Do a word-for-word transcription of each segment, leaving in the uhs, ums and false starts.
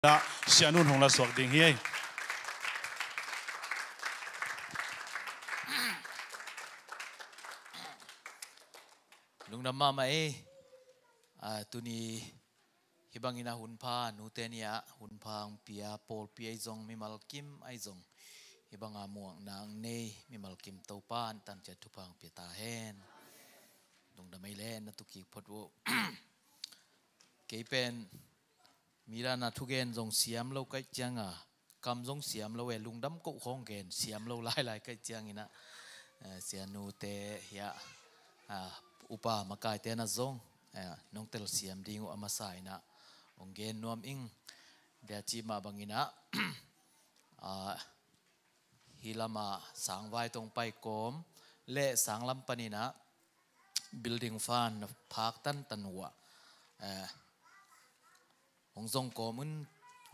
Dah Sianun hong la suak ding hi. Lungdam mahmah ei. Ah, tuni hih bangin a hunpha, nute ni-ah hunpha hong pia, pawlpi ahi zong, mimal kim ahi zong, hih banga muakna hong nei mimal kim Topa in tanciat thupha hong pia ta hen. Lungdam ei le, na tu kik phot uh. Kei pen midang a thugen zong siam lo ka hih cianga, kam zong siam lo e, lungdam koh khawng gen siam lo lailai ka hih ciangin ah, eh, sianute hiah, ah, upa makaite na zong, eh, nong telsiam ding uh a masa in ah hong gen nuam ing. Dia cih mah bangin ah, ah, hih lama sangvai tawh hong pai kawm le sanglam panin ah building fund phak tantan uh ah, eh, hong zong kawm un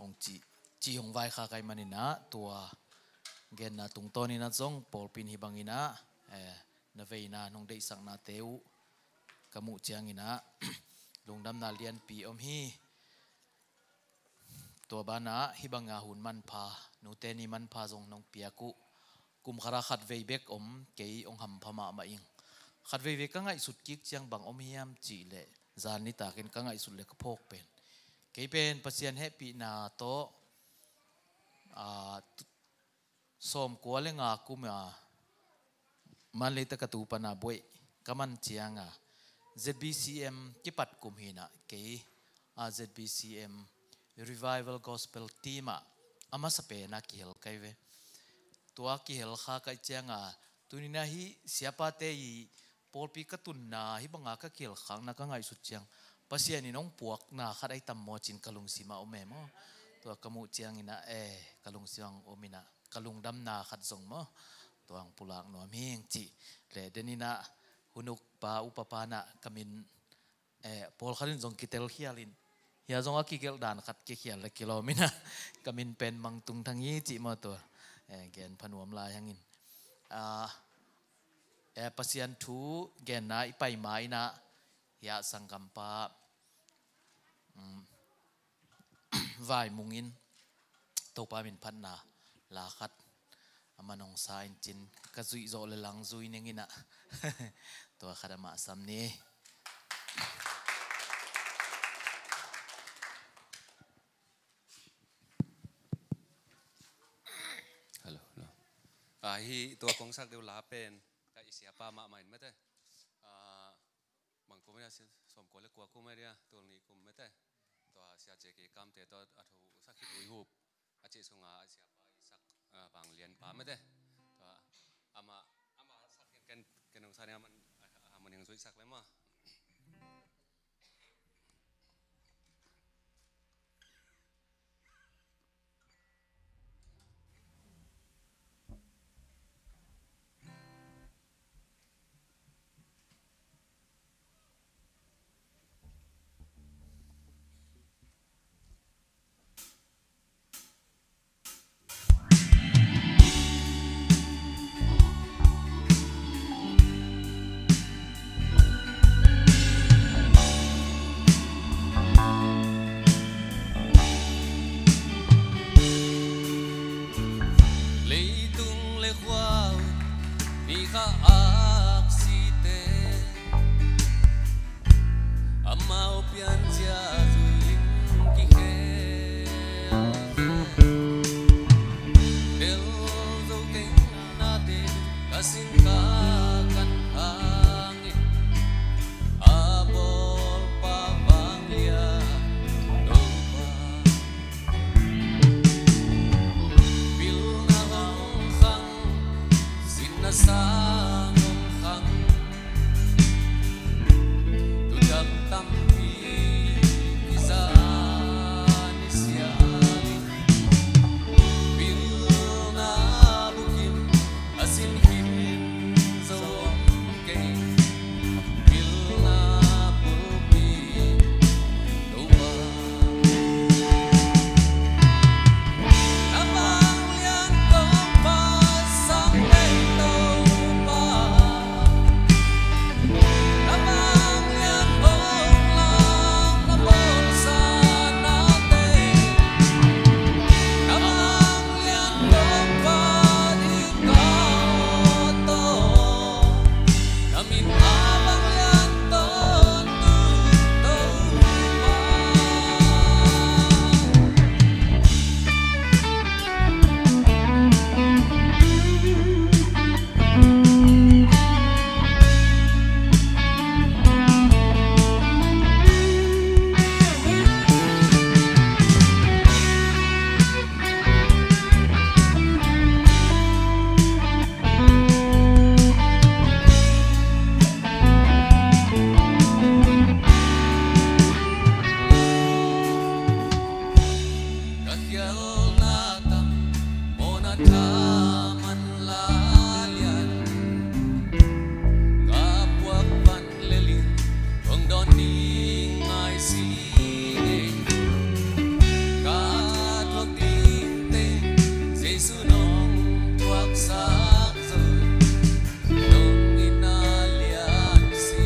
hong ci, ci hong vaikhak ahih manin ah, tua genna tungtawnin ah zong pawlpi in hih bangin ah, eh, na veina nong deihsaknate uh ka muh ciangin ah lungdamna lianpi om hi. Tua banah hih banga hun manpha, nute ni manpha zong nong piak uh, kum khat ah khat vei bek om, kei hong hampha mahmah ing. Khat vei vei ka ngaihsut kik ciang bang om hiam cih leh, zan nitakin ka ngaihsut le ka phawk pen, kei pen Pasian hehpihna tawh, ah, tu-, sawmkua le nga kum a Manlei ta ka tu pana buaih ka man cianga Z B C M kipat kum hi-in ah, kei a Z B C M Revival Gospel Team ah a masa pena kihel ka hi ve. Tua kihel kha ka hih cianga, tuni-in ah hih siapate i pawlpi ka tunna hih banga ka kihel khakna ka ngaihsut ciang, Pasian in hong puakna khat ahi tam maw ci-in ka lungsim ah om e maw. Tua ka muh ciangin ah, eh, ka lungsim ah om in ah, ka lungdamna khat zong maw, tua hong pulak nuam hi ing cih. Le den in ah hun uk pa, upa pa in ah ka min, eh, pawlkhat in zong kitelkhial in, hia zong a kigelh dan khat kikhial le kilawm in ah, ka min pen Mang Tung Thang hi cih maw tua, eh, gen pha nuam lai hangin. Ah, eh, Pasian thu genna i pai ma-in ah, hiah sanggampa, um, Vai Mung in Topa min phatna la khat a man hong sa in cin, ka zuih zawh le lang zui ning in ah, tua khat amah sam ni. Hello, hello. Ah, hih tua kong sak deuh la pen, ka i siapa mahmah in mate. Ah, Bang kum ahi dia, si-, sawmkua le kua kum ahi dia, tul nih kum mate. Tua Sia J K Kamte tawh a thu sak khit uh i hup. A cih sunga a siapa i sak, ah, Vang Lian pa mate. Tua amah, amah sak ken, ken, ken hong sa ning a man, a, a harmony hong zuih sak le maw. Leitung le khua uh mi kha aksite, amau piancia zui in kikhel. Bel zo keng nate ka sin ka kan hangin, a bawlpa Vang Lian Topa. Pilna hong khang, sinna sang hong khang, thutak tampi kiza ni sia in, Gelna tam, mawhna thaman la lian. Ka puak van le ling, kong dawn ning ngai si ngei. Ka thuak ding teng, Jesu nong thuaksak zo. Nong ina lian si,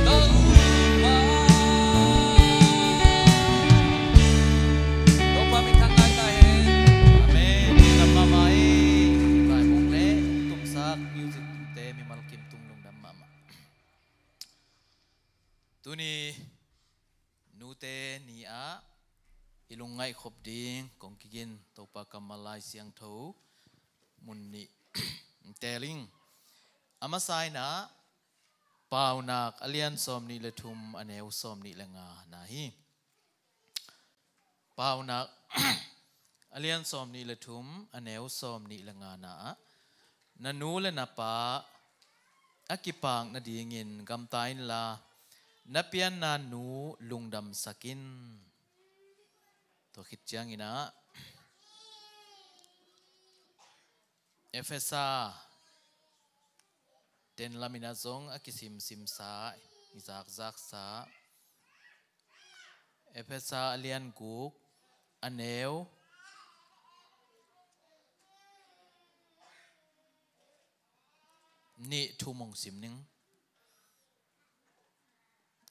Topa. Topa min thang ngai ta hen. Amen. Lam mahmah hi. Vaimawk le tumsak music tumte mimal kim tung lungdam mahmah. Tuni nute ni-ah i lungngaih khop ding kong kigin Topa kammal Lai Siangtho mun nih. Teeling a masa in ah Paunak a lian sawm nih le thum, a neu sawm nih le nga na hi. Paunak a lian sawm nih le thum, a neu sawm nih le nga na ah, na nu le na pa a kipak nadingin gamta inla, na pianna nu lungdamsak in. Tua khit ciangin ah Efesa ten lamin ah zong a kisimsimsa, i zakzaksa. Efesa a lian guk, a neu nih, thum hong sim ning.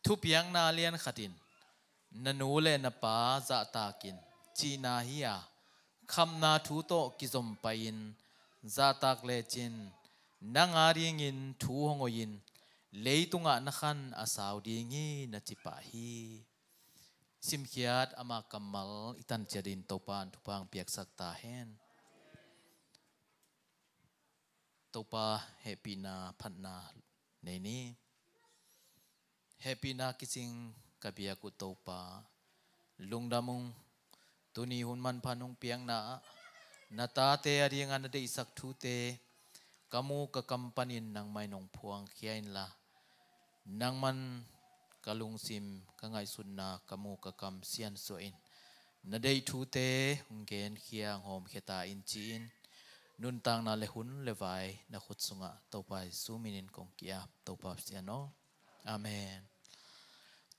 Thupiakna lian khat in, na nu le na pa zahtak in, cihna hi a, khamna thu tawh kizom pai-in zahtak lecin, nang adingin thu hong hoih in, leitungah na khan a sau ding hi, na ci pah hi. Simkhiat ama kammal i tan ciat in Topa in thupha hong piaksak ta hen. Topa hehpihna phatna nei ni. Hehpihna kicing ka biak uh Topa, lungdam ung. Tuni hun manpha nong piakna ah na tate adinga na deihsak thute ka mu ka kam panin nangmah in hong phuangkhia inla, nangman ka lungsim, ka ngaihsutna, ka mu ka kam siansuah in, na deih thute hong genkhia, hong hawmkhia ta in ci-in, nuntakna le hun le vai na khut sungah Topa Jesu minin kong ki-ap, Topa Pasian aw. Amen.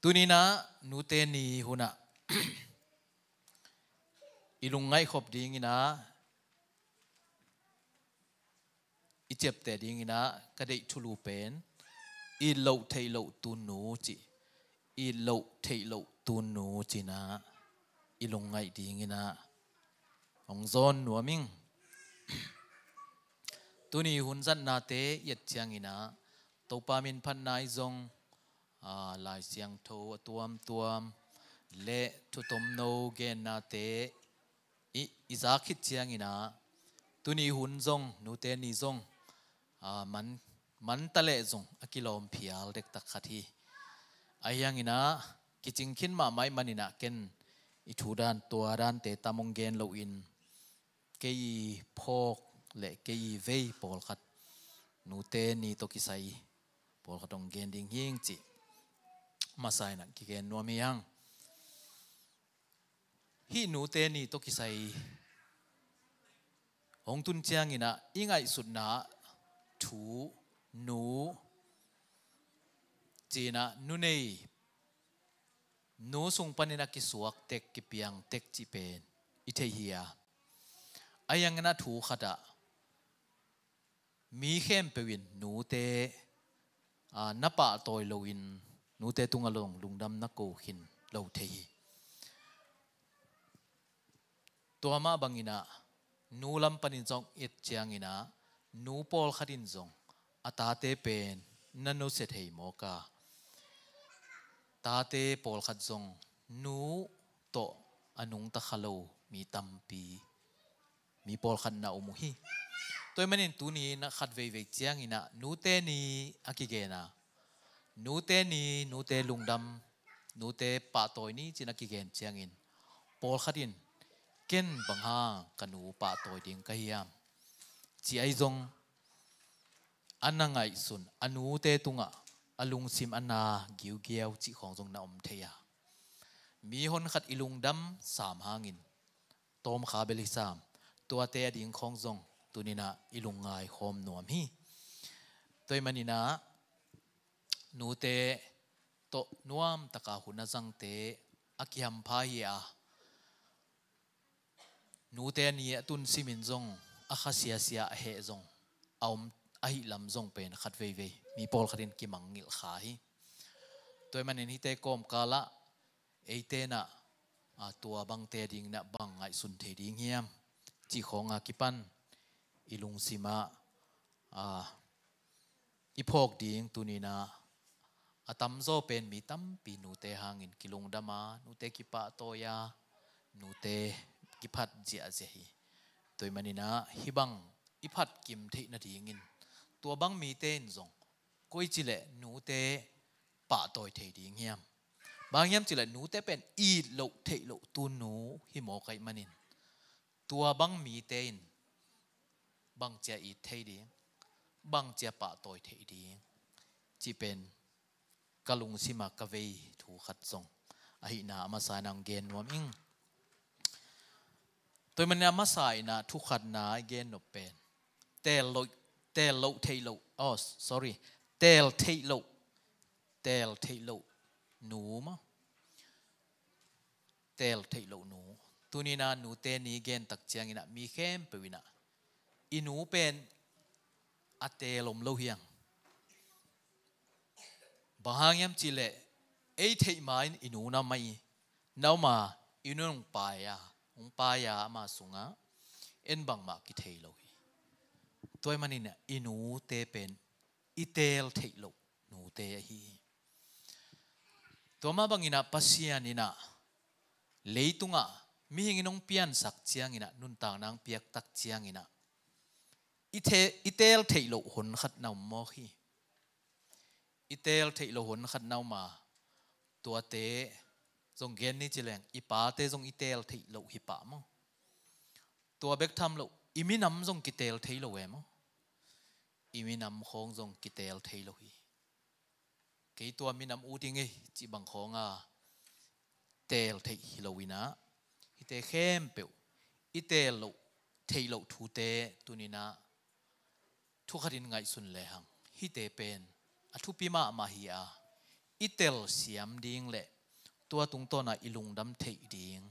Tuni-in ah nute ni hunah i lungngaih khop dingin ah i ciapteh dingin ah ka deih thulu pen it loh theih loh tunnu ci. It loh theih loh tunnu ci-in ah i lungngaih dingin ah hong zawn nuam ing. Tuni hun zatnate i et ciangin ah Topa min phatna i zong, aa, Lai Siangtho a tuamtuam le thutomno gennate i, i zak khit ciangin ah tuni hun zong, nute ni zong, aa, man, man ta leh zong a kilawm phial dektak khat hi. Ahi hangin ah kicing khin mahmah ahih manin ah ken i thu dan, tua dante tam hong gen loin, kei i phawk le kei i vei pawlkhat, nute ni tawh kisai pawlkhat hong gen ding hi ing cih masa-in ah kigen nuam hi hang. Hih nute ni tawh kisai hong tun ciangin ah i ngaihsutna ah thu, nu ci-in ah, nu nei, nu sung panin a kisuak tek, kipiang tek cih pen i thei hi a. A hiangin a thu khatah mi khempeuh in nute, aa, na pahtawi loin nute tungah long lungdam na ko khin lo thei hi. Tua mah banginah nu lam panin zong et cianginah nu pawlkhat in zong a tate pen na nusia thei mawk a, tate pawlkhat zong nu tawh a nungta kha lo mi tampi, mi pawlkhat na om uh hi. Tua ahih manin tuni na khat veivei cianginah nute ni a kigena, nute ni, nute lungdam, nute pahtawi ni cin a kigen ciangin pawlkhat in ken bang hang ka nu pahtawi ding ka hiam ci ahi zong a na ngaihsun, a nute tungah a lungsim a na giugiau cih khawng zong na om thei a, mi honkhat i lungdam sam hangin tawmkha bel hi sam, tuate a ding khawng zong tuninah i lungngai khawm nuam hi. Tua ahih maninah nute tawh nuamtaka hun a zangte a kihampha hi a, nute ni a tun simin zong a kha siasia a heh zong a om ahih lam zong pen khat veivei mi pawlkhatin kimangngilh kha hi. Tua ahih manin hihte kawmkalah eite nah, a, tua bangte ding nah bang ngaihsun thei ding hiam cih khawng a kipan i lungsimah, a, i phawk ding tuninah a tamzaw pen mi tampi nute hangin kilungdam a, nute kipahtawi a, nute kiphat ziahziah hi. Tua ahih maninah hih bang i phatkim theih nadingin tua bang mite in zong koici leh nute pahtawi thei ding hiam? Bang hiam cileh nute pen it loh theih loh tunu hi mawk ahih manin tua bang mite in bangcia it thei ding, bangcia pahtawi thei ding cih pen ka lungsima ka vei thu khat zong ahihna a masa inah hong gen nuam ing. Tua ahih manin a masa inah thu khatna i gen nop pen teel loh, teel loh theih loh, oh, sorry, teel theih loh, teel theih loh nu maw? Teel theih loh nu. Tuninah nute ni gen tak cianginah mi khempeuh inah i nu pen a teel om lo hiang. Bang hang hiam cihleh ei theih ma-in i nu na mah i na om a, i nu hong pai a, hong pai a ama sungah en bangmah kithei lo hi. Tua ahih maninah i nute pen i teel theih loh nute ahi hi. Tua mah banginah Pasian inah leitungah mihing in hong piansak cianginah, nuntakna hong piaktak cianginah i the-, i teel theih loh hon khat na om mawk hi. I teel theih loh hon khat na om a, tuate zong gen ni ci leng i pate zong i teel theih loh hi pah maw? Tua bek tham loh i minam zong kiteel thei lo e maw? I minam khawng zong kiteel thei lo hi. Kei tua minam ut ing ei cih bang khawng a teel theih hi lo inah hihte khempeuh i teel loh theih loh thute tuninah thu khatin ngaihsun lehang hihte pen a thupi mahmah hi a, i telsiam ding le tua tungtawnah i lungdam theih ding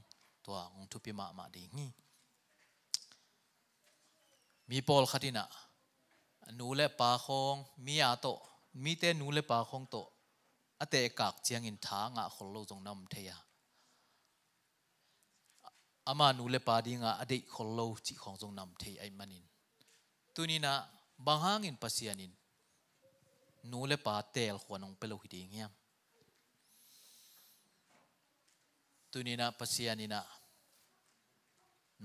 tua hong thupi mahmah ding hi. Mi pawlkhat inah nu le pa khawng, mi a tawh, mite nu le pa khawng tawh a tehkak ciangin tha ngah khol lo zong na om thei a, ama nu le pa dinga a deih khol lo cih khawng zong na om thei ahih manin tuninah bang hangin Pasian in nu le pa teel khuan hong pia lo hi ding hiam? Tuninah Pasian inah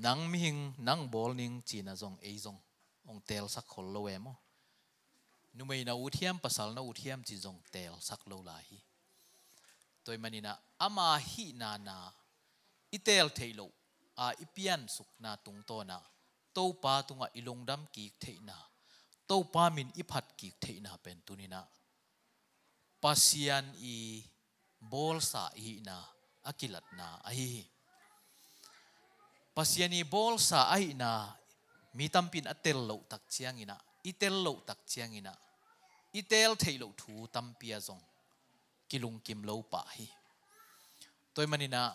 nang mihing, nang bawl ning cinah zong ei zong hong teelsak khol lo e maw? Numei na ut hiam, pasal na ut hiam cin zong teelsak lo lai hi. Tua ahih maninah ama hihna na i teel theih loh a i piansukna tungtawnah Topa tungah i lungdam kik theihna, Topa min i phat kik theihna pen tuninah Pasian i bawlsa i hihna a kilatna ahi hi. Pasian i bawlsa ahihna mi tampi in a tel loh tak cianginah, i tel loh tak cianginah i teel theih loh thu tampi ah zong kilungkim lo pah hi. Tua ahih maninah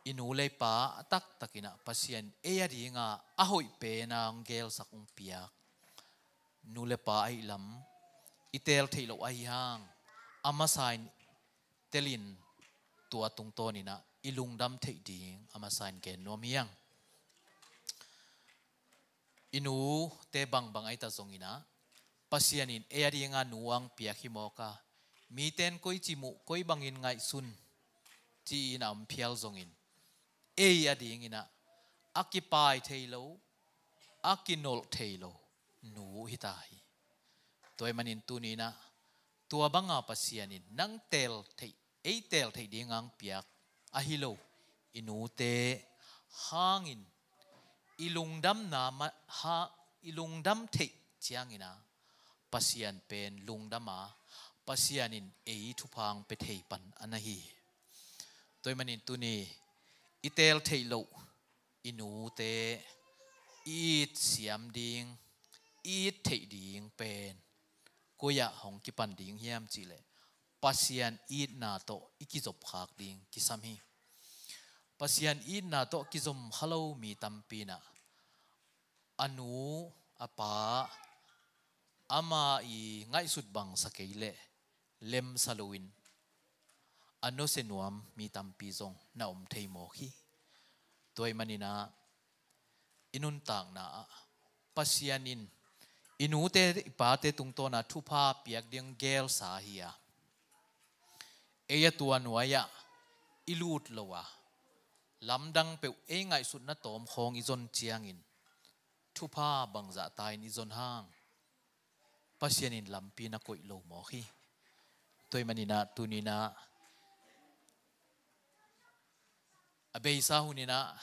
i nu le i pa a taktakin ah Pasian ei a dinga a hoih pena hong gelsak hong piak nu le pa ahih lam i teel theih loh ahi hang, a masa in telin tua tungtawnin ah i lungdam theih ding a masa in gen nuam hi hang. I nute bangbang ahi ta zongin ah Pasian in ei a dinga nu hong piak hi mawk a, miten koi ci muh, koi bangin ngaihsun ci-in a om phial zongin ei a dingin ah a kipai thei lo, a kinolh thei lo nu hi ta hi. Tua ahih manin tuni-in ah tua banga Pasian in nang teel theih, ei teel theih dinga hong piak ahi lo i nute hangin i lungdamna ma-, ha, i lungdam theih ciangin ah Pasian pen lungdam a, Pasian in ei thupha hong pia thei pan a na hi hi. Tua ahih manin tuni i teel theih loh i nute i it siam ding, i it theih ding pen koi-ah hong kipan ding hiam cih leh Pasian itna tawh i kizopkhak ding kisam hi. Pasian itna tawh kizom kha lo mi tampi in ah a nu a pa ama i ngaihsut bang sa kei leh lemsa loin a nusia nuam mi tampi zong na om thei mawk hi. Tua ahih manin ah i nuntakna ah Pasian in i nute i pate tungtawn ah thupha piak ding gelsa hi a, ei a tua nuai-ah i lut lo a, lamdang peuh ei ngaihsutna tawm khawng i zon ciangin thupha bangzah ta-in i zon hang Pasian in lampi na koih lo mawk hi. Tua ahih manin ah tuni-in ah a beisa hunin ah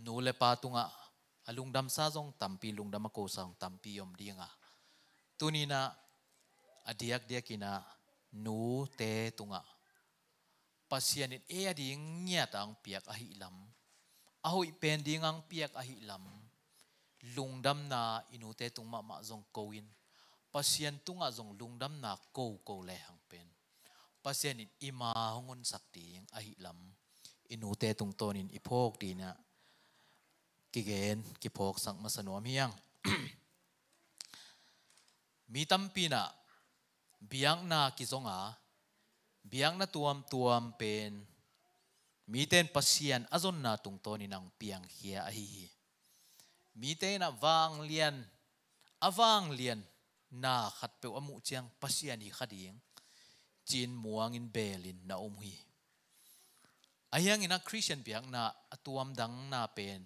nu le pa tungah a lungdamsa zong tampi, lungdam a kosa zong tampi om ding a, tuni-in ah a diakdiakin ah nute tungah Pasian in ei a ding ngiat a hong piak ahih lam, a hoih pen ding a hong piak ahih lam, lungdamna i nute tung mahmah zong ko-in, Pasian tungah zong lungdamna ko ko lehang pen Pasian in i ma hong honsak ding ahih lam i nute tungtawnin i phawk ding ah kigen, kiphawksak masa nuam hi hang. Mi tampi in ah biakna kizong a, biakna tuamtuam pen mite in Pasian a zonna tungtawnin hong piangkhia ahi hi. Mite in ah vanglian, a vanglianna khatpeuh a muh ciang Pasian hi kha ding ci-in muangin belin na om uh hi. Ahi hangin ah Khristian biakna a tuamdangna pen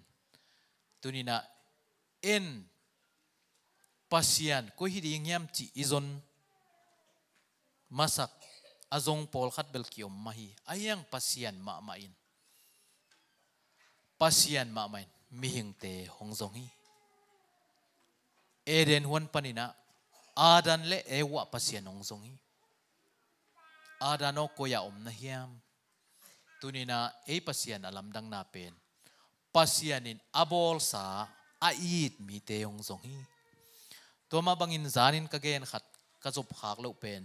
tuni-in ah en Pasian koi hi ding hiam cih i zon masak a zong pawlkhat bel kiom mah hi. Ahi hang Pasian mahmah in, Pasian mahmah in mihingte hong zong hi. Eden huan panin ah Adam le Eva Pasian hong zong hi. Adam aw, koi-ah om na hiam? Tuni-in ah ei Pasian a lamdanna pen Pasian in a bawlsa a it mite hong zong hi. Tua mah bangin zanin ka gen khat ka zopkhak loh pen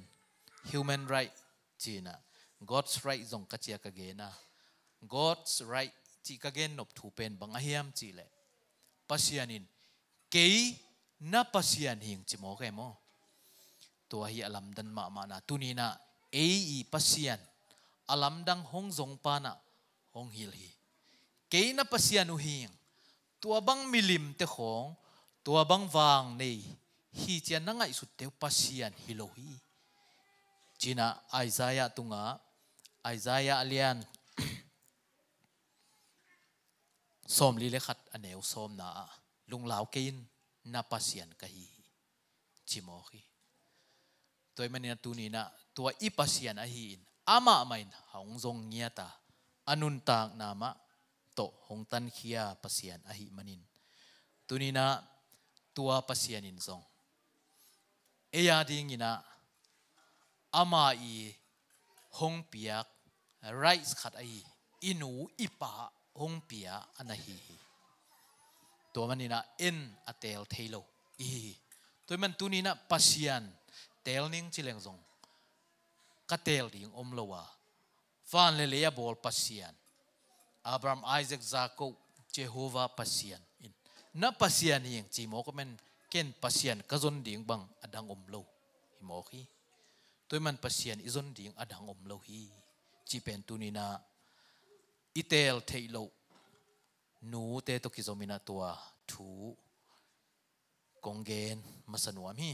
human right ci-in ah God's right zong ka ci a ka gen a, God's right cih ka gen nop thu pen bang a hiam cih leh Pasian in kei na Pasian hi ing ci mawk e maw? Tua hi a lamdang mahmahna. Tuni-in ah ei i Pasian a lamdang hong zong pa in ah hong hilh hi. Kei na Pasian uh hi ing, tua bang milimte khawng, tua bang vang nei hi ci-a na ngaihsutte uh Pasian hi lo hi, ci-in ah Isaiah tungah, Isaiah a lian sawmli le khat a neu sawmna ah, lunglau kei in, na Pasian ka hi hi, ci mawk hi. Tua ahih manin ah tuni-in ah tua i Pasian ahi-in amah mah in hong zong ngiat a, a nuntakna mah tawh hong tankhia Pasian ahih manin, tuni-in ah tua Pasian in zong ei a dingin ah ama i hong piak rights khat ahi, i nu i pa hong pia a na hi hi. Tua manin ah en a teel thei lo i hi hi. Tua ahih man tuni-in ah Pasian teel ning ci leng zong ka teel ding om lo a, van le lei a bawl Pasian, Abraham, Isaac, Jacob, Jehovah Pasian in, na Pasian hi ing ci mawk a, ken Pasian ka zon ding bang a dang om lo hi mawk hi. Tua ahih man Pasian i zon ding a dang om lo hi cih pen tuni-in ah i teel theih loh nute tawh kizom in ah tua thu kong gen masa nuam hi.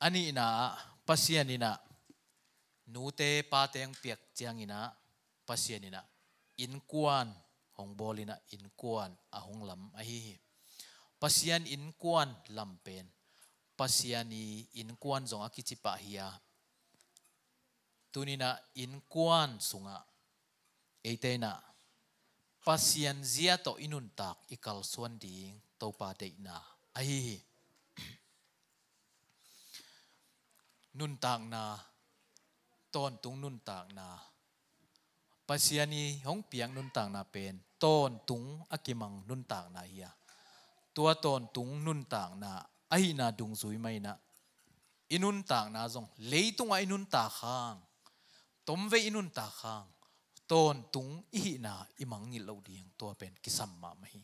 A nihna ah, Pasian in ah nute pate hong piak ciangin ah, Pasian in ah innkuan hong bawl in ah innkuan a hong lam ahi hi. Pasian innkuan lam pen Pasian i innkuan zong a kici pah hi a, tuni-in ah innkuan sungah eite in ah Pasian zia tawh i nuntak i kalsuan ding Topa deihna ahi hi. Nuntakna, tawntung nuntakna, Pasian i hong piak nuntakna pen tawntung a kimang nuntakna hi a, tua tawntung nuntakna ahihna dungzui mah in ah i nuntakna zong, leitungah i nuntak hang, tomvei i nuntak hang, tawntung i hihna i mangngilh loh ding tua pen kisam mahmah hi.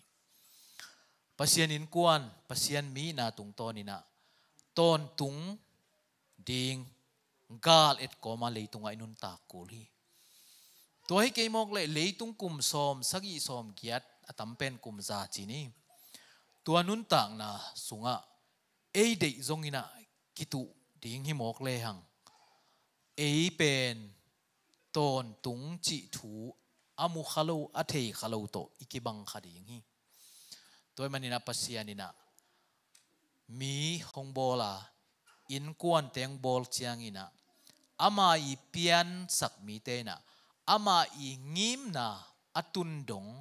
Pasian innkuan, Pasian mi hihna tungtawn in ah tawntung ding gal et kawm a leitungah i nuntak kul hi. Tua hi kei mawk leh leitung kum sawm sagih sawm giat, a tam pen kum za ci ni. Tua nuntakna sungah ei deih zongin ah kituh ding hi mawk lehang, ei pen tawntung cih thu a mu kha lo, a thei kha lo tawh i kibang kha ding hi. Tua ahih manin ah Pasian in ah mi hong bawl a, innkuante hong bawl ciangin ah ama i piansak mite in ah ama i ngimna a tun dong,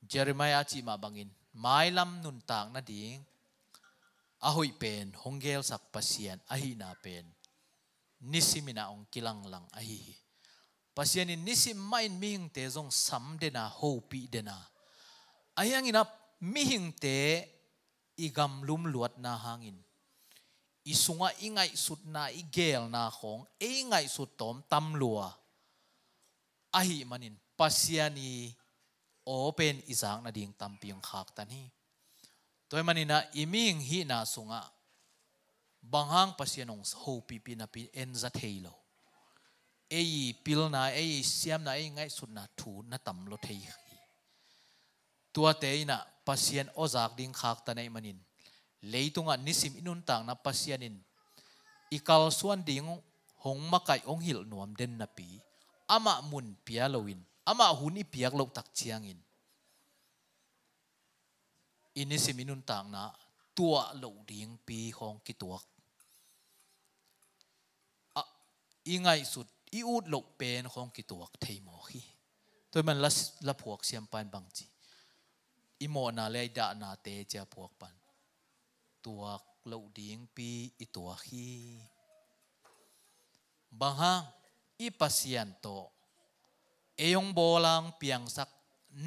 Jeremiah a cih mah bangin mailam nuntak nading a hoih pen hong geelsak Pasian ahihna pen nisim in ah hong kilanglang ahi hi. Pasian in nisim mah in mihingte zong sam den a, hopih den a, ahi hangin ah mihingte i gamlum luatna hangin i sungah i ngaihsutna, i geelna khawng ei ngaihsut tawm tam lua ahih manin Pasian i aw pen i zak nading tampi hong khaktan hi. Tua ahih manin ah i mihing hihna sungah bang hang Pasian hong hopihpih napi en za thei lo. Ei i pilna, ei i siamna, ei i ngaihsutna thu na tam lua thei hi. Tuate in ah Pasian aw zak ding khaktan ahih manin, leitungah nisim i nuntakna Pasian in i kalsuan ding hong makaih, hong hilh nuam den napi, amah mun pia loin, amah hun i piak loh tak ciangin i nisim i nuntakna tuah loh dingpi hong kituak. A, i ngaihsut, i ut loh pen hong kituak thei mawk hi. Tua ahih man la, la phuak siampa in bang ci, i mawhna le i dahnate ci a phuak pan, tuak loh dingpi i tuak hi. Bang hang, i Pasian tawh ei hong bawl a hong piangsak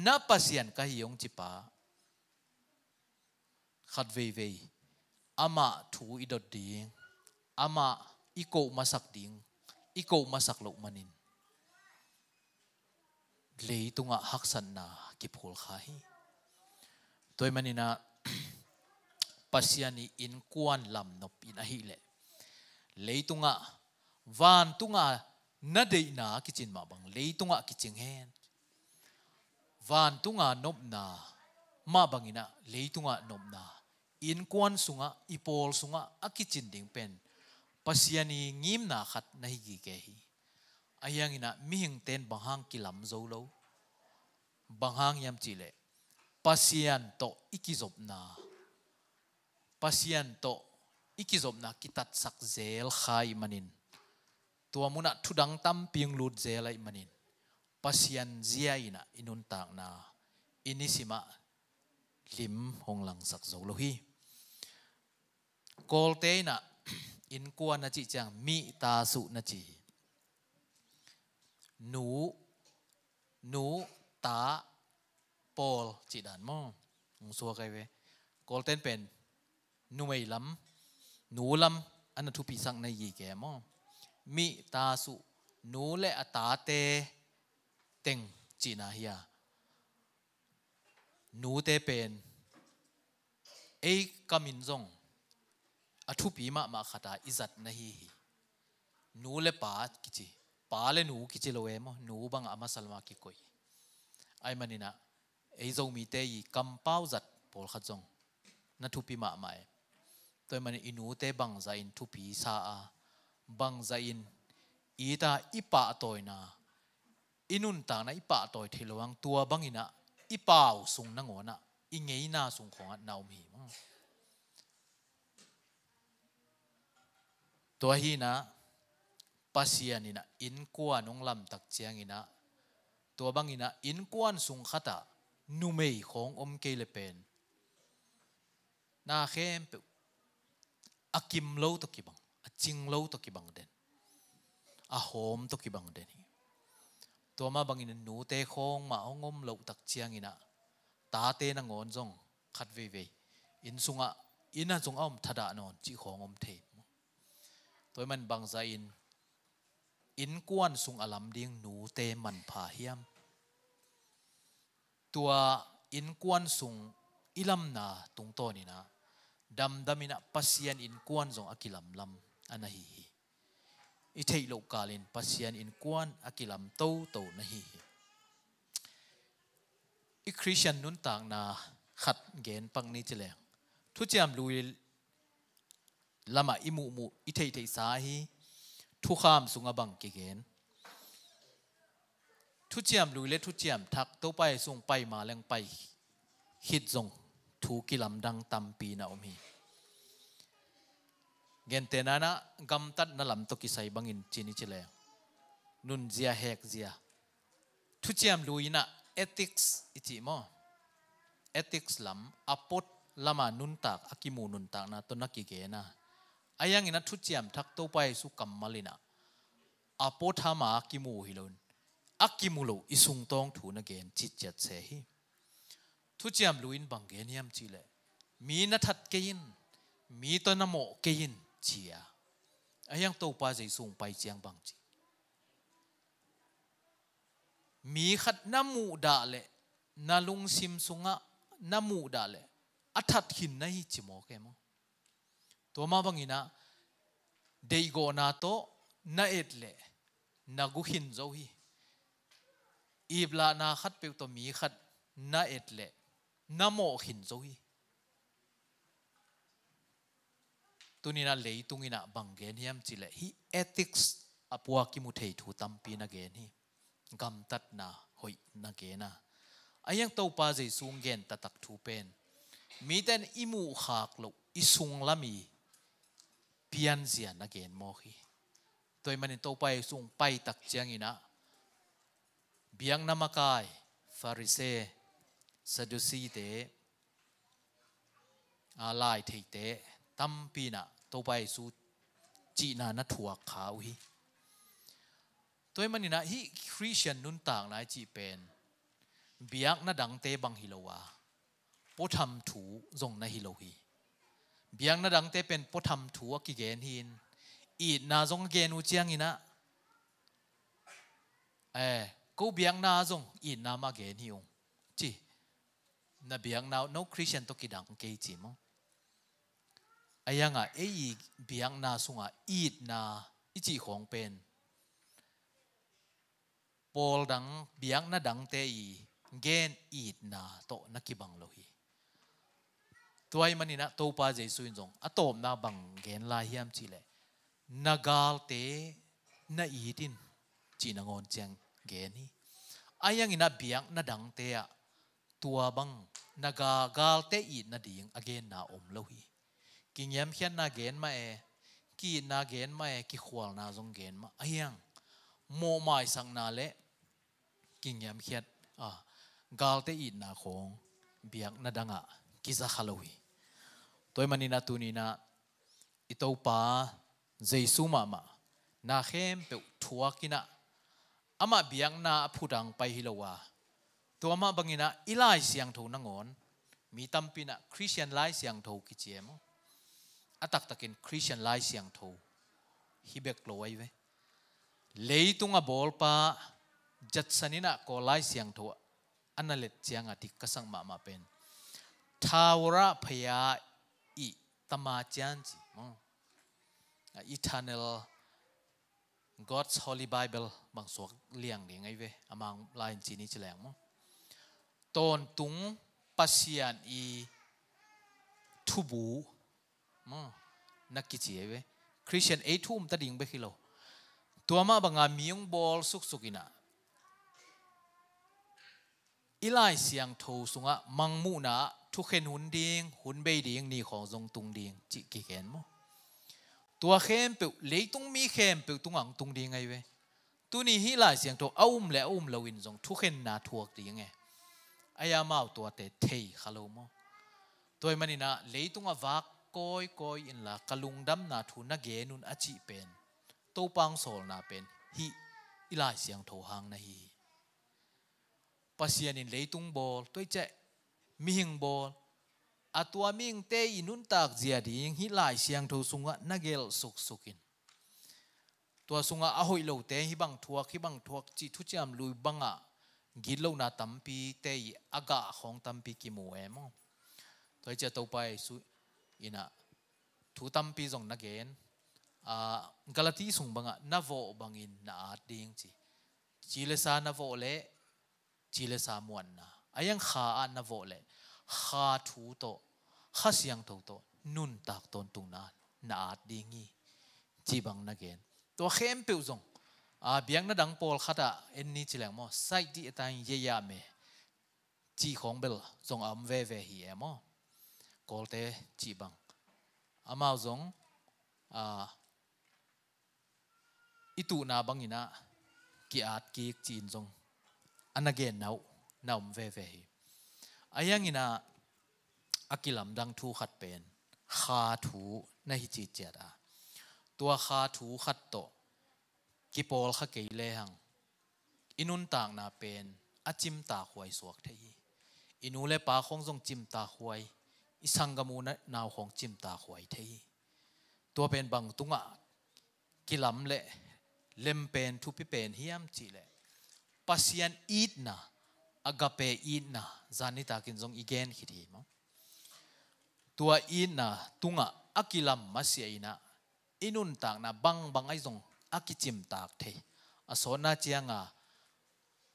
na Pasian ka hi hong cipa, khat veivei amah thu i dot ding, amah i koh masak ding i koh masak loh manin leitungah haksatna kiphul kha hi. Tua ahih manin ah Pasian i innkuan lam nop in ahih leh, leitungah, vantungah na deihna a kicin mah bang leitungah kicing hen. Vantungah nopna mah bangin ah leitungah nopna, innkuan sungah, i pawl sungah a kicin ding pen Pasian i ngimna khat na hi gige hi. Ahi hangin ah mihingte in bang hang kilam zo lo? Bang hang hiam cih leh Pasian tawh i kizopna, Pasian tawh i kizopna kitatsak zel kha ahih manin, tua munah thudang tampi hong lut zel ahih manin, Pasian zia in ah i nuntakna i nisimah lim hong langsak zo lo hi. Kawlte in ah innkuan a cih ciang mi, ta, su na ci hi. Nu, nu, ta, pawl cih dan maw? Hong suak ahi ve. Kawlte in pen numei lam, nu lam a na thupisak na hi gige maw? Mi, ta, su, nu le a tate teng cihna hi a, nute pen ei kamin zong a thupi mahmah khata i zat na hi hi. Nu le pa kici, pa le nu kici lo e maw, nu bangah a masa lama kikoih. Ai maninah ei Zomite i kampau zat pawlkhat zong na thupi mahmah e. Tua i manin i nute bangzahin thupi sa a, bangzahin ita i pahtawina, i nuntakna i pahtawi theih lo ang, tua banginah i pau sung nangawnah, i ngeina sung khawngah na om hi maw. Tua hinah Pasian inah innkuan hong lamtak cianginah, tua banginah innkuan sung khatah numei khawng om kei le pen na khempeuh a kim lo tawh kibang, a cing lo tawh kibang den, a hawm tawh kibang den hi. Tua mah bangin nute khawng mah hong om loh tak cianginah tate nangawn zong khat veivei inn sungah, inn a zong a om thadah nawn cih khawng om thei. Tua i man bangzahin innkuan sung a lam ding nute manpha hiam? Tua innkuan sung i lamna tungtawninah damdaminah Pasian innkuan zong a kilamlam a na hi hi. I theih loh kalin Pasian innkuan a kilam toto na hi hi. I Khristian nuntakna khat gen pak ni ci leng, thuciam lui lamah i muhmuh i theihtheihsa hi. Thukham sungah bang kigen, thuciam lui le thuciam thak Topa Jesu hong pai ma leng pai khit zong thu kilamdang tampi na om hi. Gentehna-inah gamtatna lam tawh kisai bangin ci ni ci leng, nunzia hekzia, thuciam lui inah ethics i cih maw, ethics lam, a pawt lama nuntak, a kimu nuntakna tawh na kigen a, a hianginah thuciam thak Topa Jesu kammal inah a pawt hama a kimu hi loin a kimu lo i sungtawng thu na gen citciat se hi. Thuciam lui in bang gen hiam cihleh, mi na that kei in, mi tawh na mawh kei in, ci a, a hiang Topa Jesu hong pai ciang bang ci? Mi khat na muhdah leh, na lungsim sungah na muhdah leh a that khin na hi ci mawk e maw? Tua mah banginah deihgawhna tawh na et leh na gu khin zo hi. Iplahna khatpeuh tawh mi khat na et leh na mawh khin zo hi. Tuninah leitung inah bang gen hiam cihleh, hih ethics a puak i mu thei thu tampi na gen hi. Gamtatna hoih na gen a, a hiang Topa Jesu hong gen taktak thu pen mite in i muhkhak loh i sunglam i pianzia na gen mawk hi. Tua i manin Topa Jesu hong paitak cianginah biakna makai, Farisee, Sadusite, a, laitheite tampi inah Topa Jesu cihna na thuak kha uh hi. Tua i maninah hih Khristian nuntakna i cih pen biakna dangte bang hi lo a, puatham thu zong na hi lo hi. Biakna dangte pen puatham thu a kigen hi-in, itna zong a gen uh cianginah, eh, ko biakna zong itna mah gen hi ung, ci. Na biakna uh no Khristian tawh kidang kei ci maw? A hiangah ei i biakna sungah itna i cih khawng pen pawl dang, biakna dangte i gen itna tawh na kibang lo hi. Tua i maninah Topa Jesu in zong a tawpna bang gen lai hiam cihleh, na galte na it in, cih nangawn ciang gen hi. A hianginah biakna dangte ah tua bang na ga-, galte it nading a genna om lo hi. Kingiamkhiatna gen mah e, ki-itna gen mah e, kikhualna zong gen mah, a hiang mawhmaisakna le kingiamkhiat, a, galte itna khawng biakna dangah kiza kha lo hi. Tua i maninah tuninah i Topa Jesu mahmah na khempeuh thuakinah, amah biakna a phudang pai hi lo a, tua mah banginah i Lai Siangtho nangawn, mi tampi inah Khristian Lai Siangtho kici e maw? A taktakin Khristian Lai Siangtho hi bek lo ahi ve. Leitung a bawlpa Judson in ah Kawl Lai Siangtho a na let cianga dik ka sak mahmah pen, Thawara phaya i tama cian ci maw. Eternal God's Holy Bible bang suak liang ding ahi ve, a Mang lai in ci ni ci leng maw. Tawntung Pasian i thubu maw, na kici ahi ve. Christian ei thu um ta ding bek hi lo. Tua mah banga mi hong bawl suksuk in ah, i Lai Siangtho sungah Mangmuhna ah thukhen hun ding, hun bei ding, ni khawng zong tung ding cih kigen maw. Tua khempeuh, leitung mi khempeuh tungah hong tung ding ahi ve. Tuni hih Lai Siangtho a um le a um lo in zong thukhenna thuak ding e. Ahi a, amau tuate thei kha lo maw. Tua ahih manin ah leitung a vak kawikawi inla ka lungdamna thu na gen un a cih pen, Topa hong sawlna pen hih i Lai Siangtho hang na hi hi. Pasian in leitung bawl, tua ciang mihing bawl, a tua mihingte i nuntak zia ding hih Lai Siangtho sungah na gelh suksuk in. Tua sungah a hoih lote hih bang thuak, hih bang thuak cih thuciam lui bangah gitlohna tampite i a gah khawng tampi kimu e maw. Tua ciang Topa Jesuh in ah thu tampi zong na gen. Galati sung bangah na vawh bangin na at ding ci. Ci le sa na vawh leh, ci le sa muanna, a iang kha ah na vawh leh, kha thu tawh, Kha Siangtho tawh nuntak tawntungna na at ding hi, ci bang na gen. Tua khempeuh zong, a, biakna dang pawlkhat ah en ni ci leng maw, saih dih a ta in yeyah me cih khawng bel zong a om veve hi e maw. Kawlte cih bang, amau zong, a, i tuhna bangin ah ki-at kik ci-in zong a na genna uh na om veve hi. A iangin ah a kilamdang thu khat pen kha thu na hi ci ciat a, tua kha thu khat tawh kipawlkha kei lehang i nuntakna pen a cimtak huai suak thei hi. I nu le pa khawng zong cimtak huai, i sanggam u nau khawng cimtak huai thei hi. Tua pen bang tungah kilam le lem pen, thupi pen hiam cih leh Pasian itna, agape itna, zan nitakin zong i gen khit hi maw. Tua itna tungah a kilam masiah in ah i nuntakna bangbang ahi zong a kicimtak thei. A sawtna cianga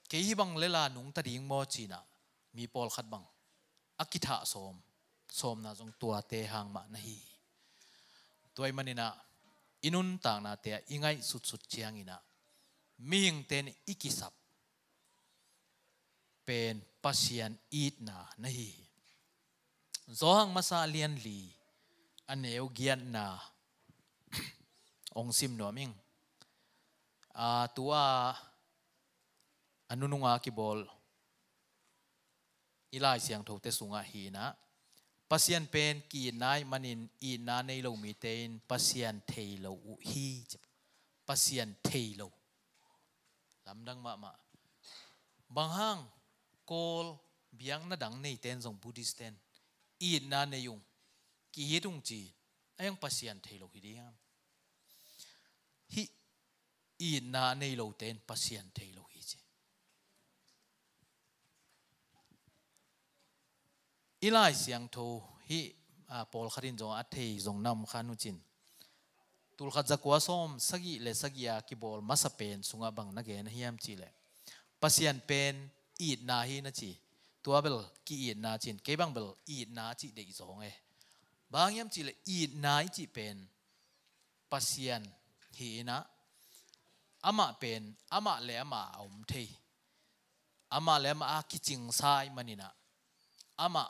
kei hih bang le la nungta ding maw ci-in ah mi pawlkhat bang a kithah sawm, sawmna zong tuate hang mah na hi hi. Tua ahih manin ah i nuntaknate ah i ngaihsutsut ciangin ah mihingte in i kisap pen Pasian itna na hi hi. Johan masa a lian li, a neu giatna hong sim nuam ing. A, tua a nununga kibawl i Lai Siangthote sungah hi-in ah, Pasian pen ki-itna ahih manin itna nei lo mite in Pasian thei lo uh hi, ci. Pasian thei lo. Lamdang mahmah. Bang hang Kawl biakna dang neite in zong, Buddhist-te in itna nei ung, ki-it ung ci, a iang Pasian thei lo hi ding hiam? Hih itna nei lote in Pasian thei lo hi ci. I Lai Siangtho hih, a, pawlkhat in zong a thei zong na om kha uh cin. Tulkhat zakua sawm sagih le sagih a kibawl masa pen sungah bang na gen hiam cih leh, Pasian pen itna hi na ci. Tua bel ki-itna cin, kei bang bel itna cih deih zawng e. Bang hiam cih leh itna i cih pen Pasian hi-in ah, amah pen amah le amah a om thei, amah le amah a kicingsa ahih manin ah, amah,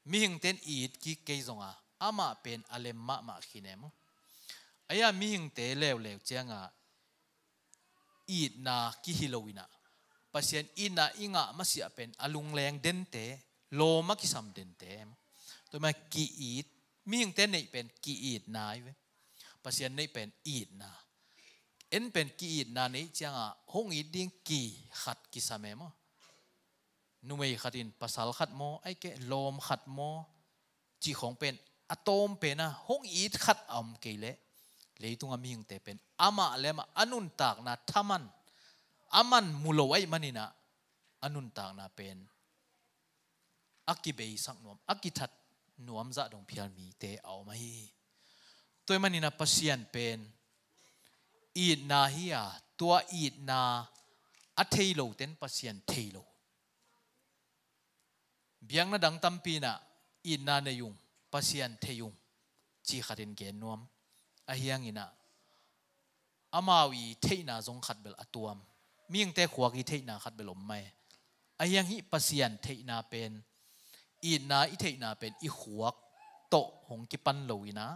mihingte in it kik kei zongin amah pen a lem mahmah khin e maw. Ahi a, mihingte leuleu ciangin itna kihi lo-in ah, Pasian itna i ngah masiah pen a lungleng dente, lawm a kisam dente e maw. Tua ahih manin ki-it, mihingte neih pen ki-itna hi ve. Pasian neih pen itna. En pen ki-itna neih ciangin hong it ding ki khat kisam e maw. Numei khat in pasal khat maw, ahih kei leh lawm khat maw, cih khawng pen a tawm pen a, hong it khat a om kei leh Leitunga mihingte pen amah le amah a nuntakna thaman, a man mu lo ahih maninah a nuntakna pen a kibeisak nuam, a kithat nuam zah dong phial mite a om ahi hi. Tua ahih maninah Pasian pen itna hi a, tua itna a thei lo ten Pasian thei lo. Biakna dang tampi inah itna nei ung, Pasian thei ung, ci khatin gen nuam. Ahi hanginah amau i theihna zong khat bel a tuam. Mihingte khuak i theihna khat bel om mai. Ahi hang hih Pasian theihna pen itna i theihna pen i khuak tawh hong kipan lo inah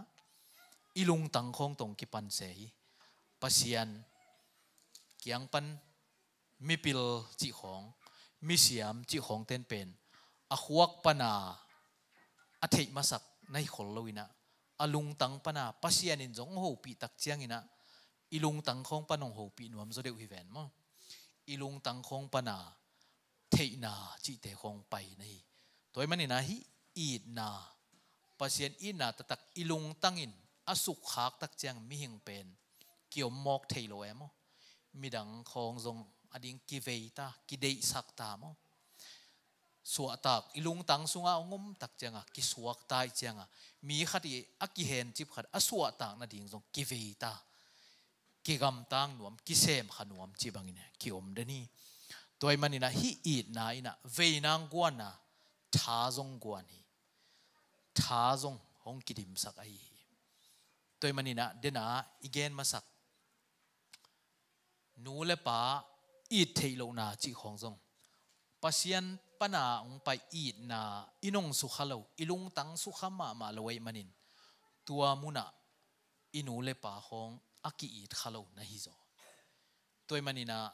i lungtang khawng tawh hong kipan se hi. Pasian kiang pan mipil cih khawng, misiam cih khawng ten pen a khuak pana a theih masak na hi khol lo inah a lungtang pana Pasian in zong hong hopih tak cianginah i lungtang khawng pan hong hopih nuam zaw deuh hi ven maw? I lungtang khawng pana theihna cihte khawng pai na hi. Tua ahih maninah hih itna, Pasian itna taktak i lungtangin a sukkhak tak ciang mihing pen kiom mawk thei lo e maw? Midang khawng zong a ding kivei ta, kideihsak ta maw? Suahtak i lungtang sungah hong om tak cianga kisuak ta ih cianga mi khat i a kihencip khat a suahtak nading zong kivei ta, kigamtang nuam, kisem kha nuam cih bangin kiom den hi. Tua ahih maninah hih itna inah vei nang guan a, tha zong guan hi. Tha zong hong kidimsak ahi hi. Tua ahih maninah dena i gen masak nu le pa it theih lohna cih khawng zong Pasian pana hong pai itna i nong sukha lo, i lungtang sukha mahmah lo ahih manin tua munah i nu le pa khawng a ki-it kha lo na hi zaw. Tua ahih maninah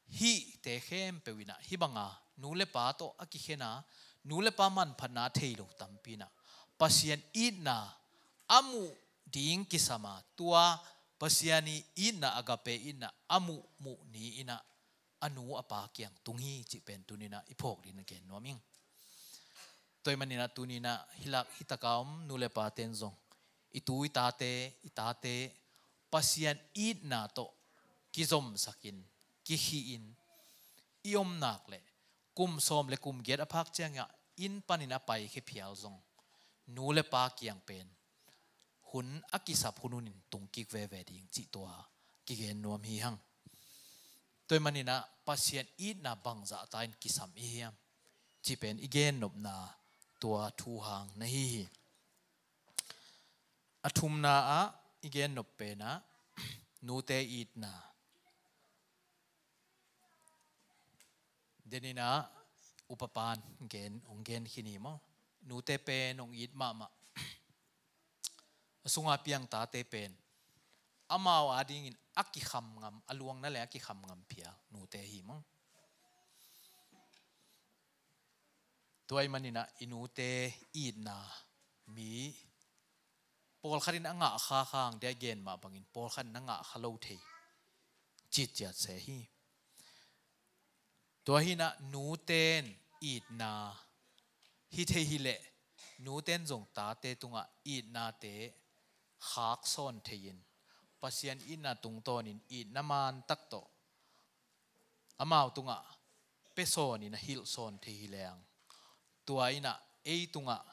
hihte khempeuh inah hih banga nu le pa tawh a kikhena, nu le pa manphatna thei lo tampi inah Pasian itna a muh ding kisama, tua Pasian i itna, agape itna a muhmuh ni inah a nu a pa kiang tung hi cih pen tuninah i phawk dingin gen nuam ing. Tua ahih maninah tuninah hilak hitaka om nu le pa ten zong i tu i tate, i tate Pasian itna tawh kizomsakin, kikhihin i om nak leh kum sawm le kum giat a phak ciangah inn panin a paikhia phial zong nu le pa kiang pen hun a kisap hunhunin tungkik veve ding cih tua kigen nuam hi hang. Tua ahih maninah Pasian itna bangzahta in kisam i hiam cih pen i gennopna tua thu hang na hi hi. A thumna ah i gennop penah nute itna. Deninah upapan gen, hong gen khin hi maw? Nute pen hong it mahmah. A sunga piang tate pen amau adingin a kikham ngam, a luang na le a kikham ngam phial nute hi maw? Tua ahih maninah i nute itna mi pawlkhatin a ngahkha khang dia gen mah bangin pawlkhatin a ngahkha lo thei citciat se hi. Tua hinah nuten itna hi thei hileh nuten zong tate tungah itnate khak sawn thei-in Pasian itna tungtawnin itna man tak tawh amau tungah pia sawnin a hilh sawn thei hi leng tua innah ei tungah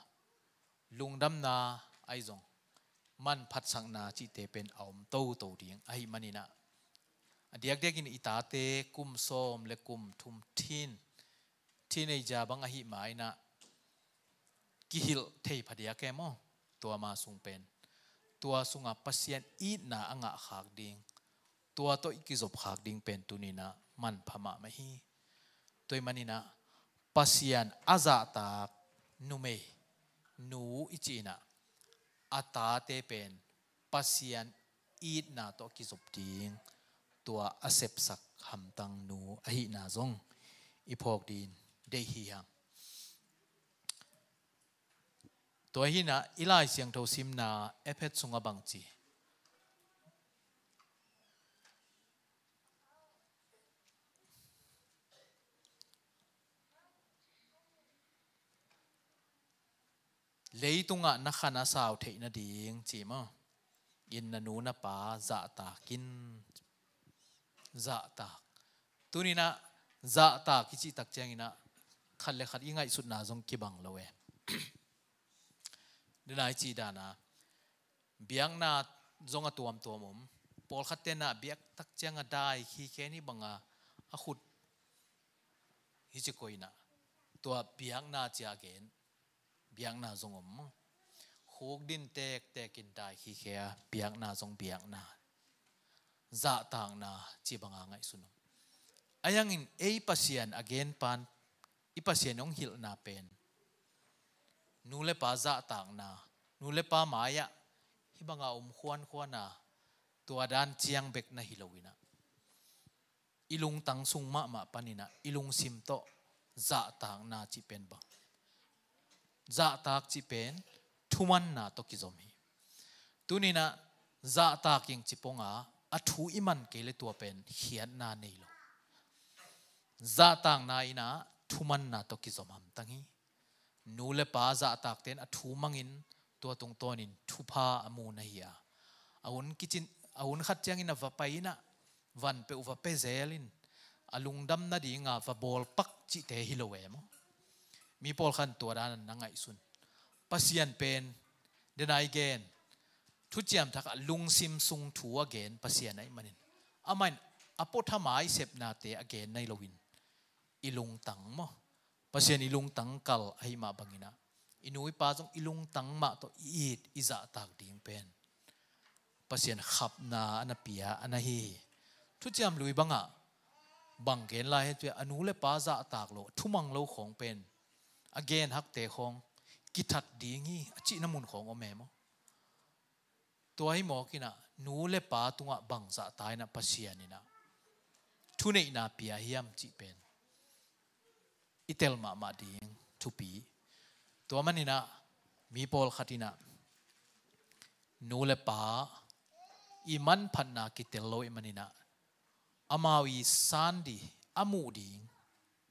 lungdamna ahi zong manphatsakna cihte pen a om toto ding ahih maninah a diakdiakin i tate kum sawm le kum thum teen, teenager bang ahih ma innah kihilh thei phadiak e maw? Tua ma sung pen tua sungah Pasian itna a ngahkhak ding, tua tawh i kizopkhak ding pen tuninah manpha mahmah hi. Tua ahih maninah Pasian a zahtak numei nu i cihinah a tate pen Pasian itna tawh kizop ding tua a sepsak hamtang nu ahihna zong i phawk dingin deih hi hang. Tua hinah i Lai Siangtho simna Efet sungah bangci leitungah na khan a sau theih nading ci maw? In na nu na pa zahtak in. Zahtak. Tuninah zahtak i cihtak cianginah khat le khat i ngaihsutna zong kibang lo e. Dena i cih dana biakna zong a tuamtuam om. Pawlkhat tenah biaktak cianga dai khikhe ni banga a khut hi ci koinah tua biakna cia gen. Biakna zong om maw? Khukdin tektekin dai khikhe a biakna zong biakna. Zahtakna ci banga ngaihsun om. A yangin ei Pasian a gen pan i Pasian hong hilhna pen nu le pa zahtakna, nu le pa mai-ah hibanga om khuankhuana tua dan ciang bek na hi loinah i lungtang sung mahmah paninah i lungsim tawh zahtakna cih pen bang? Zahtak cih pen thumanna tawh kizom hi. Tuninah zahtak ing ciponga a thu i man kei le tua pen khiatna nei lo. Zahtakna inah thumanna tawh kizom hamtang hi. Nu le pa zahtakten a thu mangin tua tungtawnin thupha a mu na hi a, a hun kicin, a hun khat ciangin a va pai inah van peuh va pe zelin a lungdam nadinga va bawlpak cihte hi lo e maw? Mi pawlkhat tua danan na ngaihsun. Pasian pen dena i gen thuciam thakah lungsim sung thu a gen Pasian ahih manin amah in a puathama i sepnate a gen nai loin i lungtang maw? Pasian i lungtang kal ahih mah banginah i nu i pa zong i lungtang mah tawh i it i zahtak ding pen Pasian khapna a na pia a na hi hi. Thuciam Lui bangah bang gen lai hi, a nu le pa zahtak lo, thumang lo khawng pen a genhakte khawng kithat ding hi a cihna mun khawng om e maw? Tua hi mawkinah nu le pa tungah bang zahta inah Pasian inah thuneihna pia hiam cih pen i tel mahmah ding thupi. Tua maninah mi pawlkhat inah nu le pa i manphatna kitel lo i maninah amau i san dih a muh ding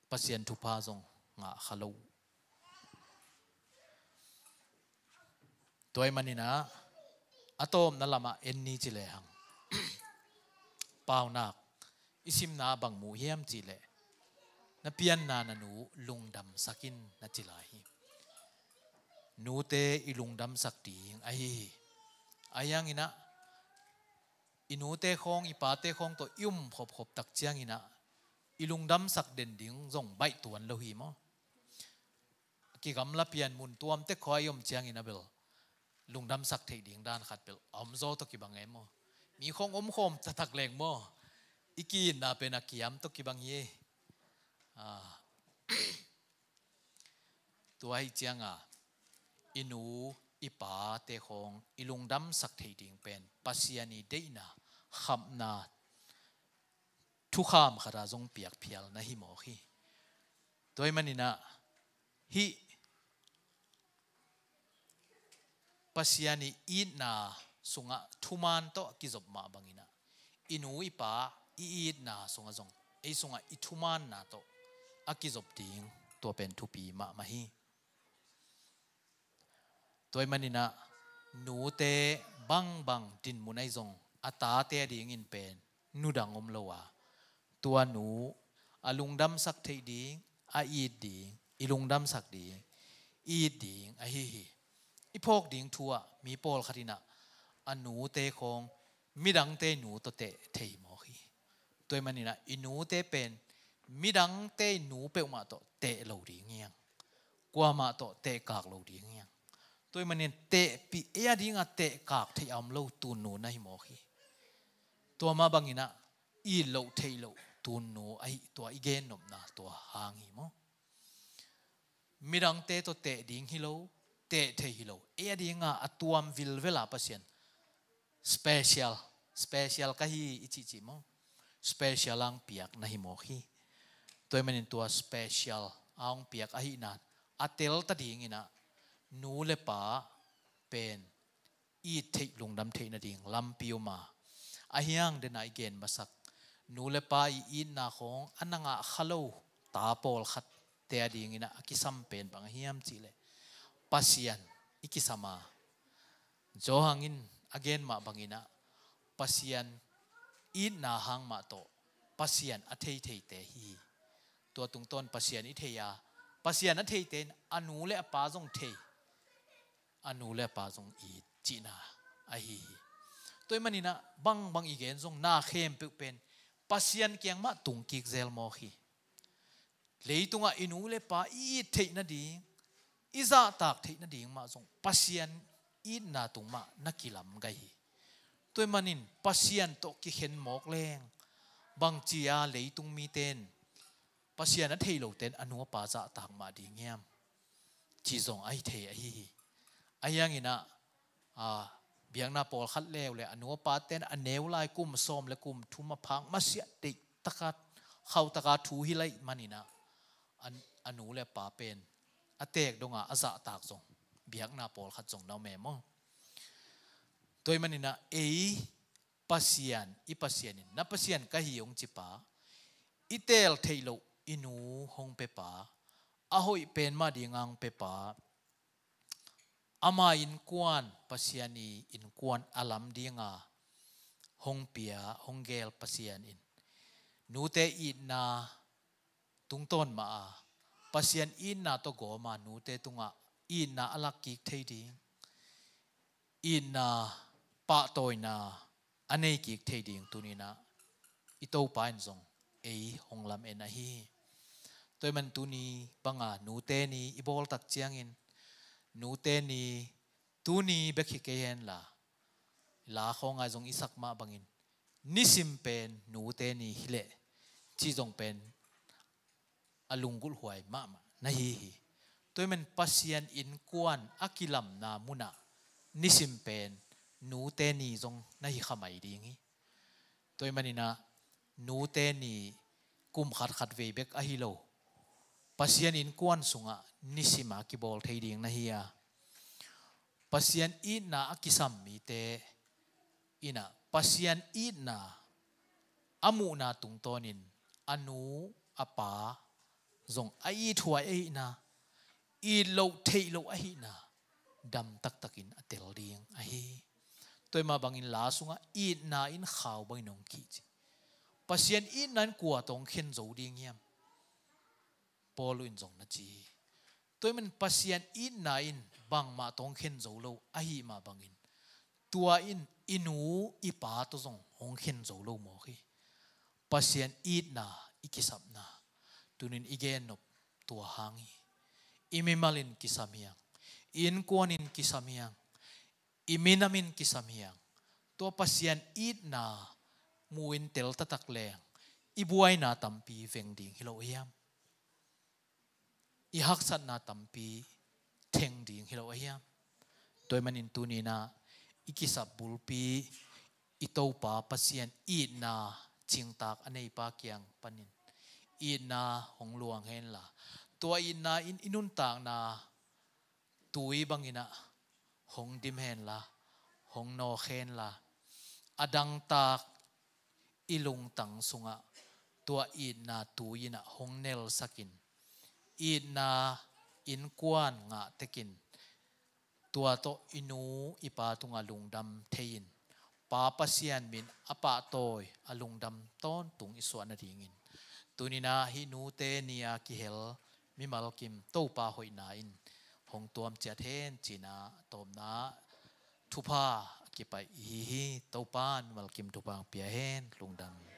Pasian thupha zong ngah kha lo. Tua i maninah a tawpna lamah en ni ci lehang paunak i simna bang mu hiam cihleh na pianna na nu lungdamsak in na ci lai hi. Nute i lungdamsak ding ahi hi. A hianginah i nute khawng i pate khawng tawh i um khopkhop tak cianginah i lungdamsak den ding zong baih tuan lo hi maw? Kigamla pian mun tuamte khua i om ciangin a bel lungdamsak theih ding dan khat bel a om zaw tawh kibang e maw? Mi khawng om khawm taktak leng maw? I ki-itna pen a kiam tawh kibang hi e. Tua hi cianga i nu i pate khawng i lungdamsak theih ding pen Pasian i deihna, khamna thukham khata zong piakphial na hi mawk hi. Tua hi maninah hih Pasian i itna sungah thuman tawh a kizop mah banginah i nu i pa i itna sungah zong ei sungah i thumanna tawh a kizop ding tua pen thupi mahmah hi. Tua hi maninah nute bangbang dinmun ahi zong a tate a dingin pen nudang om lo a, tua nu a lungdamsak theih ding, a it ding, i lungdamsak ding, i it ding ahi hi. I phawk ding thu ah mi pawlkhat inah a nute khawng midangte i nu tawh teh thei mawk hi. Tua hi maninah i nute pen midangte i nu peuhmah tawh teh lo ding hiang, kuamah tawh tehkak lo ding hiang. Tua hi manin tehpih ei a dinga tehkak theih a om lo tunnu na hi mawk hi. Tua mah banginah it loh theih loh tunnu ahi tua i gennopna tua hang hi maw? Midangte tawh teh ding hi lo, teh thei hi lo, ei a dinga a tuam vilvela Pasian special, special ka hi i cihcih maw? Special ang piak na hi mawk hi. Tua hi manin tua special ang piak ahihna a telta dinginah nu le pa pen it theih lungdam theih nading lampi um a, a hiang dena i gen masak nu le pa i itna khawng a na ngah kha lo ta pawlkhatte a dinginah a kisam pen bang a hiam cihleh Pasian i kisam a, Johan in a gen mah banginah Pasian itna hang mah tawh Pasian a thei theite hi. Tua tungtawn Pasian i thei a, Pasian a theite in a nu le a pa zong thei, a nu le a pa zong it cihna ahi hi. Tua ahih maninah bangbang i gen zong na khempeuh pen Pasian kiang mah tungkik zel mawk hi. Leitungah i nu le pa i it theih nading, i zahtak theih nading mah zong Pasian itna tung mah na kilam gai hi. Tua ahih manin Pasian tawh kikhen mawk leng bangci a leitung mite in, Pasian a thei lote in a nu a pa zahtak mah ding hiam? Ci zong ahi thei ahi hi. Ahi hanginah a, biakna pawlkhat leuleu a nu a pate in a neu lai kum sawm le kum thum a phak masiah deih taka, khau taka thu hi lai maninah a, a nu le a pa pen a teek donga a zahtak zong biakna pawlkhat zong na om e maw? Tua ahih maninah ei Pasian, i Pasian in, na Pasian ka hi hong cipa, i teel theih loh i nu hong pepa, a hoih pen mah dinga hong pepa, ama innkuan, Pasian i innkuan a lam dinga hong pia, hong geel Pasian in nute itna tungtawn mah a, Pasian itna tawh gawma nute tungah itna a lak kik thei ding, itna pahtawina a nei kik thei ding tuninah i Topa in zong ei hong lam en ahi hi. Tua ahih man tuni banga nute ni i bawl tak ciangin, nute ni tuni bek hi kei henla, la khawngai zong i sak mah bangin nisim pen nute ni hileh ci zong pen a lunggulh huai mahmah na hi hi. Tua ahih man Pasian innkuan a kilamna munah nisim pen nute ni zong na hi kha mai ding hi. Tua ahih maninah nute ni kum khat khat vei bek ahi lo, Pasian innkuan sungah nisima kibawl thei ding na hi a, Pasian itna a kisam mite inah Pasian itna a muhna tungtawnin a nu a pa zong a it huai ahihna, it loh theih loh ahihna dam taktakin a tel ding ahi hi. Tua ahih mah bangin la sungah itna in khau bangin hong khih ci. Pasian itna in kua tawh hong khen zo ding hiam? Paul in zong na ci hi. Tua ahih man Pasian itna in bangmah tawh hong khen zo lo ahih mah bangin tua in i nu i pa tawh zong hong khen zo lo mawk hi. Pasian itna i kisapna tunin i gennop tua hang hi. I mimal in kisam hi hang, i innkuan in kisam hi hang, i minam in kisam hi hang. Tua Pasian itna mu in tel taktak leng i buaina tampi veng ding hi lo hiam? I haksatna tampi theng ding hi lo ahiam? Tua ahih manin tuninah i kisap bulpi i Topa Pasian itna cingtak a neipa kiang panin itna hong luang henla, tua itna in i nuntakna tui banginah hong dim henla, hong nawk henla, a dangtak i lungtang sungah tua itna tui inah hong nelsakin, itna innkuan ngah tekin, tua tawh i nu i pa tungah lungdam thei-in, Pa Pasian min a pahtawi a lungdam tawntung i suah nadingin, tuninah hih nute ni-a kihel mimal kim Topa hoihna in hong tuam ciat hen cinah tawpna thupha a kipaih i hi hi. Topa in mimal kim thupha hong pia hen. Lungdam.